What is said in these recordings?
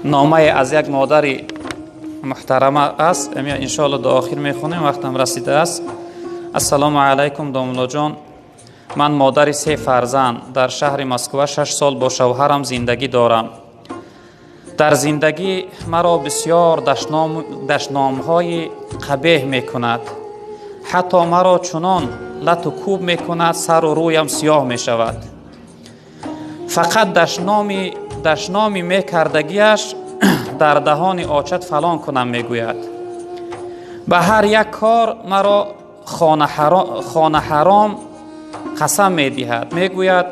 Номае аз як модари муҳтарама аст. Иншоалло до охир мехонем, вақтам расидааст. Ассалому алайкум, домуллоҷон. Ман модари се фарзанд, дар шаҳри Москва 6 сол бо шавҳарам зиндагӣ дорам. Дар зиндагӣ маро бисёр дашномҳои қабеҳ мекунад, ҳатто маро чунон лату кӯб мекунад, сару рӯям сиёҳ мешавад. Фақат дашноми мекардагиаш дар даҳони очат фалон кунам мегӯяд. Ба ҳар як кор маро хона ҳаром қасам медиҳад, мегӯяд,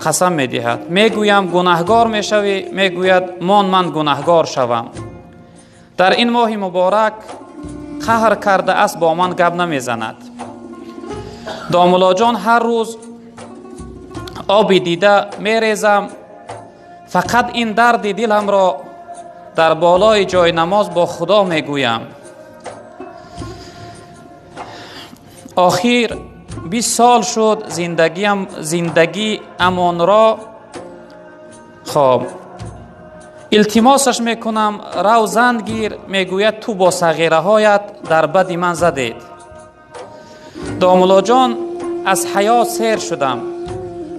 қасам медиҳад. Мегӯям, гунаҳгор мешавӣ, мегӯяд, мон ман гунаҳгор шавам. Дар ин моҳи муборак қаҳр кардааст, бо ман гап намезанад. Домуллоҷон, ҳар рӯз оби дида мерезам, фақат ин дарди диламро дар болои ҷои намоз бо Худо мегӯям. Охир 20 сол шуд зиндагӣ амонро. Хоб, илтимосаш мекунам, рав зан гир, мегӯяд, ту бо сағираҳоят дар бади ман задед. Домуллоҷон, аз ҳаёт сер шудам.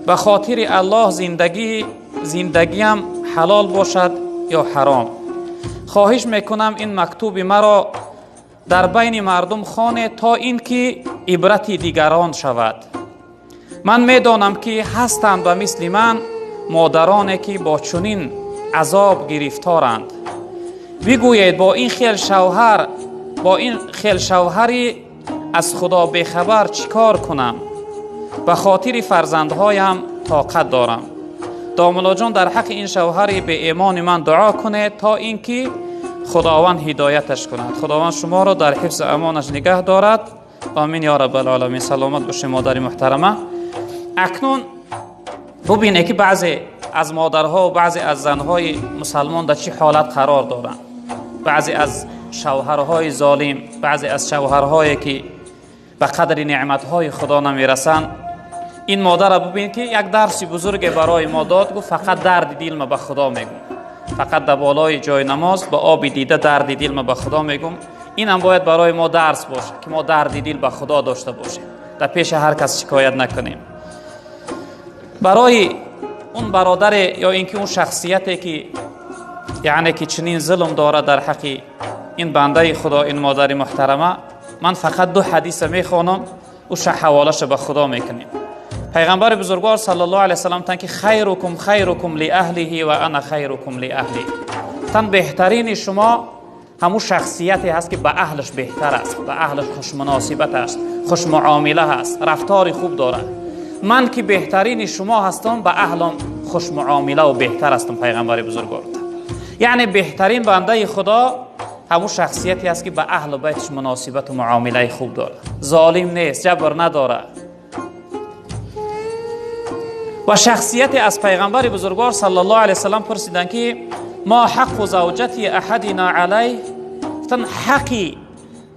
Ба хотири Аллоҳ, зиндагиам ҳалол бошад ё ҳаром? Хоҳиш мекунам, ин мактуби маро дар байни мардум хонед, то ин ки ибрати дигарон шавад. Ман медонам, ки ҳастанд ба мисли ман модароне, ки бо чунин азоб гирифторанд. Бигӯед, бо ин хел шавҳари аз Худо бехабар чӣ кор кунам? Ба хотири фарзандҳоям тоқат дорам. Домуллоҷон, дар ҳаққи ин шавҳари беимони ман дуо кунед, то ин ки Худованд ҳидояташ кунад. Худованд шуморо дар ҳифзу амонаш нигаҳ дорад. Омин ё раббалоламин. Саломат бошед, модари муҳтарама. Акнун бубинед, ки баъзе аз модарҳо ва баъзе аз занҳои мусалмон дар чӣ ҳолат қарор доранд. Баъзе аз шавҳарҳои золим, баъзе аз шавҳарҳое, ки ба қадри неъматҳои Худо намерасанд. Ин модарро бубинед, ки як дарси бузурге барои мо дод. Гуфт, фақат дарди дилма ба Худо мегӯм, фақат дар болои ҷои намоз ба оби дида дарди дилма ба Худо мегӯм. Инам бояд барои мо дарс бошад, ки мо дарди дил ба Худо дошта бошем, дар пеши ҳар кас шикоят накунем. Барои он бародаре ё ин ки он шахсияте, ки яъне ки чунин зулм дорад дар ҳаққи ин бандаи Худо, ин модари муҳтарама, ман фақат ду ҳадиса мехонам, уша ҳаволаша ба Худо мекунем. Пайғамбари бузургвор саллаллоҳу алайҳи васаллам гуфтанд, ки хайрукум хайрукум лиаҳлиҳи ва ана хайрукум лиаҳли. Гуфтанд, беҳтарини шумо ҳамун шахсияте ҳаст, ки ба аҳлаш беҳтар аст, ба аҳлаш хушмуносибат аст, хушмуомила ҳаст, рафтори хуб дорад. Ман ки беҳтарини шумо ҳастам, ба аҳлам хушмуомилаву беҳтар ҳастам. Пайғамбари бузургвор, яъне беҳтарин бандаи Худо ҳамун шахсияте аст, ки ба аҳлу байташ муносибату муомилаи хуб дорад, золим нест, ҷабр надорад. Ва шахсияте аз пайғамбари бузургвор саллаллоҳу алайҳи васаллам пурсиданд, ки мо ҳаққу завҷати аҳадина алайҳ. Гуфтанд, ҳаққи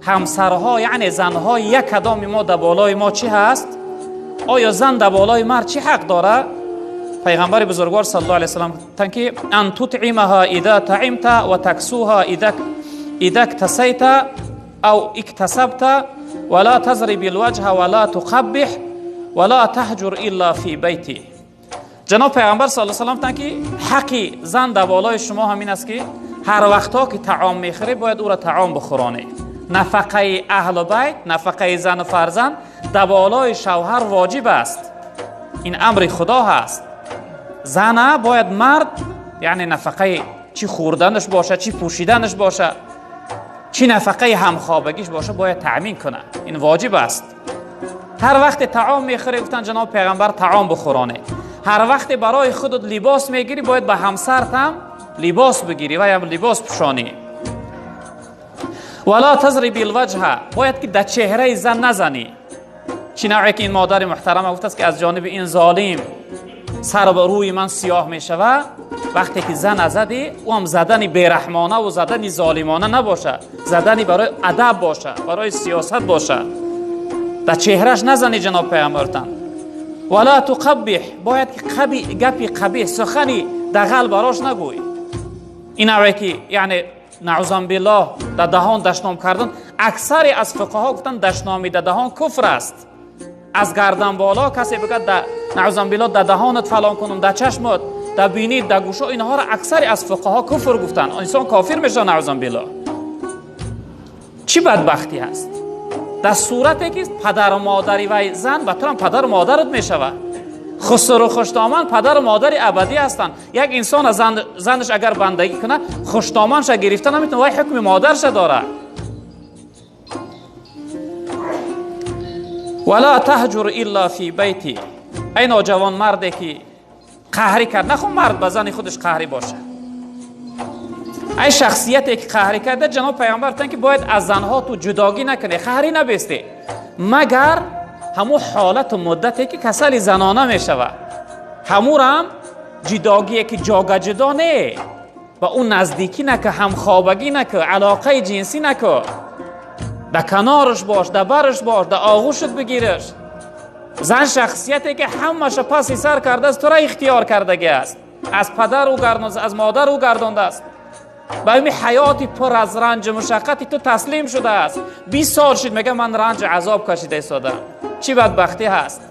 ҳамсарҳо, яъне занҳои як кадоми мо дар болои мо чӣ ҳаст? Оё зан дар болои мард чӣ ҳақ дорад? Пайғамбари бузургвор саллаллоҳу алайҳи васаллам гуфтанд, ки ан тутъимаҳа ида таимта ва таксуҳа ида ктасайта ав иктасабта ва ла тазриби лваҷҳа ва ла туқаббиҳ ва ла таҳҷур илла фи байти. Ҷаноб пайғамбар саллаллоҳу алайҳи васаллам гуфтанд, ки ҳаққи зан дар болои шумо ҳамин аст, ки ҳар вақтҳо ки таом мехӯрӣ, бояд ӯро таом бихӯронӣ. Нафақаи аҳлу байт, нафақаи зану фарзанд дар болои шавҳар воҷиб аст. Ин амри Худо ҳаст. Зана бояд мард, яъне нафақаи чӣ хӯрданаш боша, чӣ пӯшиданаш боша, чӣ нафақаи ҳамхобагиш боша, бояд таъмин кунад. Ин воҷиб аст. Ҳар вақте таом мехӯрӣ, гуфтанд ҷаноби пайғамбар, таом бихӯронӣ. Ҳар вақте барои худат либос мегирӣ, бояд ба ҳамсарт ҳам либос бигирӣ ва ям либос пӯшонӣ. Вала тазриби лваҷҳа, бояд ки дар чеҳраи зан назанӣ. Чӣ навъе ки ин модари муҳтарама гуфтааст, ки аз ҷониби ин золим сар ба рӯи ман сиёҳ мешавад. Вақте ки зана задӣ, ӯ ҳам задани бераҳмонаву задани золимона набошад, задани барои адаб бошад, барои сиёсат бошад, дар чеҳраш назанӣ. Ҷаноб пайғамбар гуфтанд, вала туқаббиҳ, бояд ки гапи қабиҳ, сухани дағал барош нагӯй. Ин аве ки яъне наъузан биллоҳ дар даҳон дашном кардан, аксари аз фиқҳҳо гуфтанд дашноми дар даҳон куфр аст. Аз гардан боло касе бигӯяд наъузан биллоҳ дар даҳонат фалон кунам, дар чашмат, дар бинит, дар гӯшо, инҳоро аксари аз фиқҳҳо куфр гуфтанд. Инсон кофир мешавад наъузан биллоҳ. Чӣ бадбахтӣ ҳаст дар сурате ки падару модари вай зан ба ту ҳам падару модарат мешавад. Хусру хуштоман падару модари абадӣ ҳастанд. Як инсон занаш агар бандагӣ кунад, хуштоманша гирифта наметавонад, вай ҳукми модарша дорад. Вала таҳҷур илла фи байти. Эй ноҷавон марде ки қаҳрӣ кард, нахо мард ба зани худаш қаҳрӣ бошад. Ай шахсияте ки қаҳрӣ карда, ҷаноб пайғамбар гуфтанд ки бояд аз занҳо ту ҷудогӣ накунӣ, қаҳрӣ набестӣ, магар ҳамун ҳолату муддате ки касали занона мешавад. Ҳамурам ҷудогие ки ҷога ҷудо не, ба ӯ наздикӣ наку, ҳамхобагӣ наку, алоқаи ҷинсӣ наку, да канораш бош, да бараш бош, да оғӯшат бигираш. Зан шахсияте ки ҳамаша паси сар кардааст, тура ихтиёр кардагӣ аст, аз падар ӯ гардондааст, аз модар ӯ гардондааст, ба ҳамин ҳаёти пур аз ранҷу мушаққати ту таслим шудааст. 20 сол шуд, мега ман ранҷу азоб кашида истодам. Чӣ бадбахтӣ ҳаст?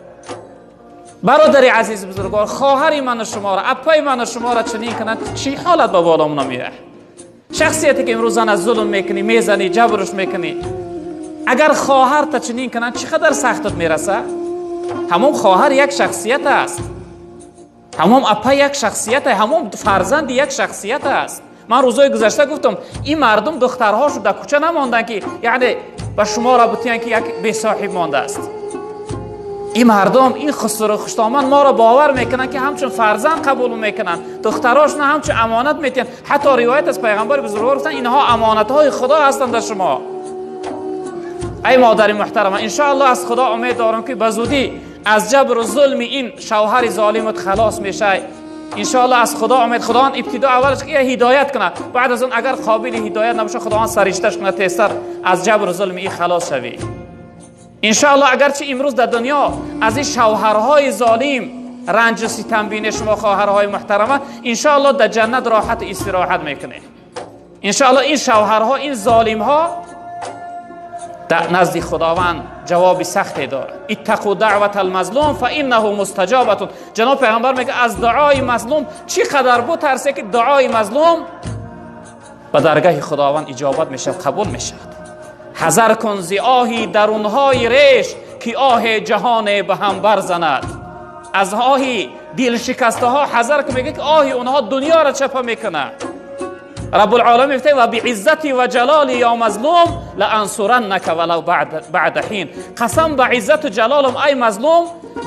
Бародари азиз бузургвор, хоҳари ману шуморо, аппаи ману шуморо чунин кунанд, чӣ ҳолат ба боломона меояд? Шахсияте ки имрӯз зан аз зулм мекунӣ, мезанӣ, ҷабрш мекунӣ, агар хоҳарта чунин кунанд, чӣ қадар сахтат мерасад? Ҳамон хоҳар як шахсият аст, ҳамон аппа як шахсият, ҳамон фарзанди як шахсият аст. Ман рӯзҳои гузашта гуфтам, ин мардум духтарҳошо дар кӯча намонданд ки яъне ба шуморо бутиянд ки як бесоҳиб мондааст. Ин мардум, ин хусуру хуштоман моро бовар мекунанд ки ҳамчун фарзанд қабул мекунанд, духтарошона ҳамчун амонат метиҳанд. Ҳатто ривоят аз пайғамбари бузургвор гуфтанд, инҳо амонатҳои худо ҳастанд дар шумо. Ай модари муҳтарама, иншоаллоҳ аз худо умед дорам ки ба зудӣ аз ҷабру зулми ин шавҳари золимат халос мешавӣ. Иншоаллоҳ аз худо умед, худованд ибтидо аввалаш ки ҳидоят кунад, баъд аз он агар қобили ҳидоят набошад, худованд саришташ кунад, тезтар аз ҷабру зулми ин халос шавӣ. Иншоаллоҳ агарчи имрӯз дар дунё аз ин шавҳарҳои золим ранҷу ситам бинед шумо хоҳарҳои муҳтарама, иншоаллоҳ дар ҷаннат роҳату истироҳат мекунед. Иншоаллоҳ ин шавҳарҳо, ин золимҳо дар назди худованд ҷавоби сахте дорад. Иттақу даъвата алмазлум фаиннаҳу мустаҷобатун. Ҷаноб пайғамбар мегӯяд аз дуои мазлум чӣ қадар бутарсе ки дуои мазлум ба даргаҳи худованд иҷобат мешавад, қабул мешавад. Ҳазар кун зи оҳи дарунҳои реш ки оҳе ҷаҳоне ба ҳам барзанад. Аз оҳи дилшикастаҳо ҳазар кун, мегӯяд ки оҳи онҳо дунёро чапа мекунад. رب العالمین میگه و بعزتی و جلالی یا مظلوم لانصرنک ولو بعد حین. قسم به عزت و جلالم ای مظلوم،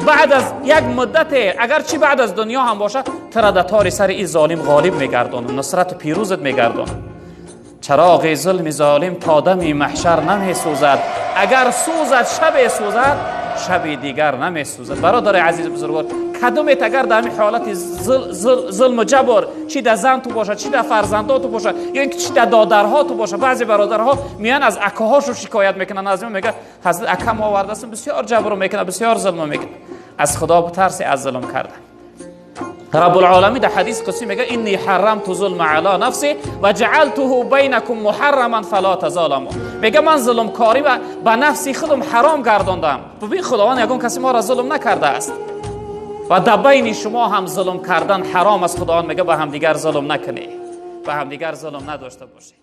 بعد از یک مدت اگر چی بعد از دنیا هم باشه، تو را در تار سر این ظالم غالب میگردانم، نصرت و پیروزت میگردانم. چراغ ظلم ظالم تا دم محشر نمیسوزد، اگر سوزد شب سوزد، شب دیگر نمیسوزد. برادر عزیز بزرگوار، کدومت اگر در همین حالت ظلم و جبر، چی در زن تو باشه، چی در فرزندها تو باشه، یا اینکه چی در دادرها تو باشه، بعضی برادرها میان از اکاهاشو شکایت میکنن، از میگه حضرت اکم آورده است، بسیار جبر میکنه، بسیار ظلم میکنه. از خدا بترسی از ظلم کردن. رب العالمین در حدیث قدسی میگه انی حرمت ظلم علی نفسی و جعلته بینکم محرما فلا تظالموا. میگه من ظلم کاری و به نفسی خودم حرام گرداندم. ببین خداوند یگان کسی ما را ظلم نکرده است و در بین شما هم ظلم کردن حرام است. خداوند میگه به همدیگر ظلم نکنی، به همدیگر ظلم نداشته باشی.